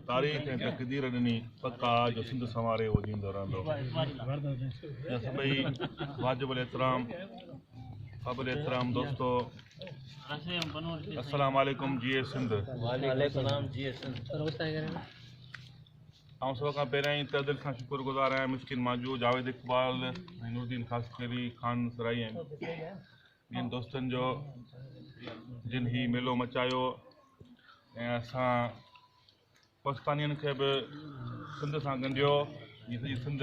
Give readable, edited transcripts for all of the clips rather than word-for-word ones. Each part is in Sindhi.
تاريخ ۽ تقدير ڏني، پڪ آ جو سنڌ سنواري اهو جيئندو رهندو. يا سڀئي واجب الاحترام قابل احترام دوستو السلام عليڪم جيئي سنڌ. آئون سڀ کان پهريائين تهه دل سان شڪر گذار آهيان مسڪين مانجو، جاويد اقبال ۽ نورالدين خاصخيلي، خان سرائي ۽ ٻين دوستن جو جن هي ميلو مچايو ۽ اسان پاڪستانين کي به سنڌ سان ڳنڍيو. جي سڄي سنڌ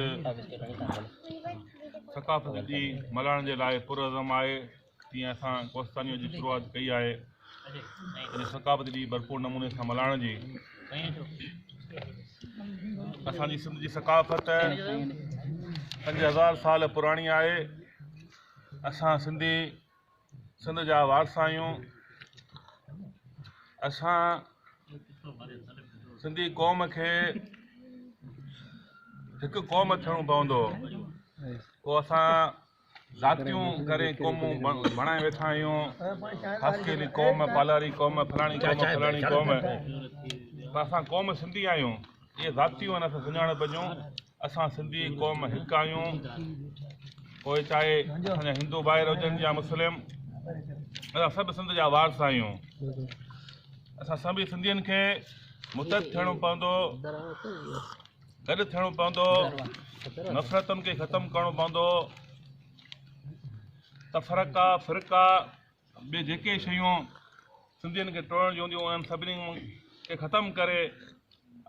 ثقافتي ڏينهن ملهائڻ جي لاء پرعزم آهي، تيئن اسان ڪوهستانيء جي شروعات ڪئي آهي پنهنجو ثقافتي ڏينهن ڀرپور نموني سان ملهائڻ جي. اسان جي سنڌ جي ثقافت 5000 سال پراڻي آهي. اسان سنڌي سنڌ جا وارث آهيون. اسان سنڌي قوم کي هڪ قوم ٿيڻو پوندو. پوء اسان ذاتيون ڪري قومون بڻائي ويٺا آهيون. خاصخيلي قوم، پالاري قوم، فلاڻي قوم، فلاڻي قوم، پر اسان قوم سنڌي آهيون. اهي ذاتيون آهن اسان سڃاڻپ جون. اسان سنڌي قوم هڪ آهيون، پوء چاهي اسان جا هندو ڀائر هجن يا مسلم، اسان سڀ سنڌ جا وارث آهيون. اسان سڀني سنڌين کي متحد ٿيڻو پوندو، گڏ ٿيڻو پوندو، نفرتن کي ختم ڪرڻو پوندو. تفرقا، فرقا، ٻي جيڪي شيون سنڌين کي ٽوڙڻ جون هونديون انهن سڀني کي ختم ڪري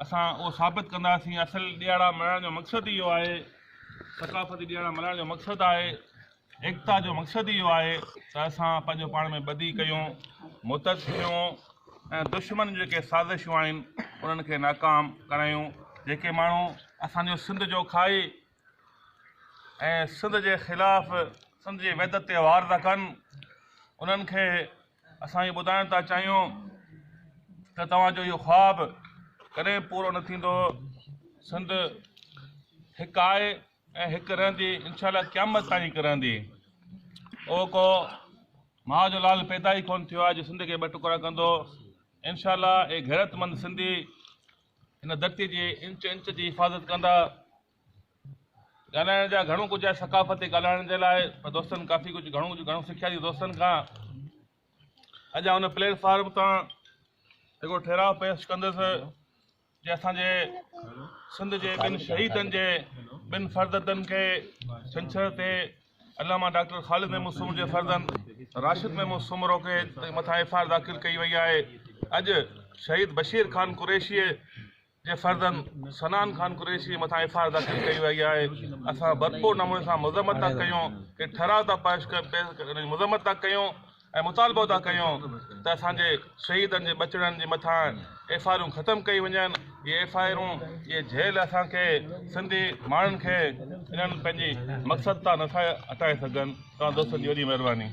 اسان اهو ثابت ڪنداسين. اصل ڏيهاڙا ملهائڻ جو مقصد اهو آهي، ثقافتي ڏيهاڙا ملهائڻ جو مقصد آهي، ايڪتا جو مقصد اهو آهي ته اسان پنهنجو پاڻ ۾ ٻڌي ڪيون، متحد ٿيون ۽ دشمن جون جيڪي سازشون آهن انهن کي ناڪام ڪرايون. جيڪي ماڻهو اسان جو سنڌ جو کائي ۽ سنڌ جي خلاف سنڌ جي وحدت تي وار ٿا ڪن، انهن کي اسان اهو ٻڌائڻ ٿا چاهيون ته توهان جو اهو خواب ڪڏهن پورو نه ٿيندو. سنڌ هڪ آهي ۽ هڪ رهندي، انشاء الله قيامت تائين هڪ رهندي. اهو ڪو ماء جو لال پيدا ئي ڪونه ٿيو آهي جو سنڌ کي ٻه ٽڪرا ڪندو. انشاء الله اهي غيرتمند سنڌي هن ڌرتي جي انچ انچ جي حفاظت ڪندا. ڳالهائڻ جا گهڻو ڪجهه آهي ثقافت تي ڳالهائڻ جي لاء، پر دوستن ڪافي ڪجهه گهڻو ڪجهه گهڻو سکيا ٿي دوستن کان. اڄ آئون ان پليٽ فارم تان هڪڙو ٺهراء پيش ڪندس جي اسان جي سنڌ جي ٻن شهيدن جي ٻن فرزندن کي ڇنڇر تي علامه ڊاڪٽر خالد محمود سومرو جي فرزند راشد محمود سومرو کي مٿان ايف I R داخل ڪئي وئي آهي. اڄ شهيد بشير خان قريشي جي فرزند صنعان خان قريشي مٿان ايف I R داخل ڪئي وئي آهي. اسان ڀرپور نموني سان مذمت ٿا ڪيون ڪي ٺهراء ٿا پيش مذمت ٿا ڪيون ۽ مطالبو ٿا ڪيون ته اسان جي شهيدن جي ٻچڙن جي مٿان ايف I آرون ختم ڪئي وڃن. اهي ايف I آرون اهي جيل اسان کي سنڌي ماڻهن کي انهن پنهنجي مقصد تان نٿا هٽائي سگهن. توهان دوستن جي وڏي مهرباني.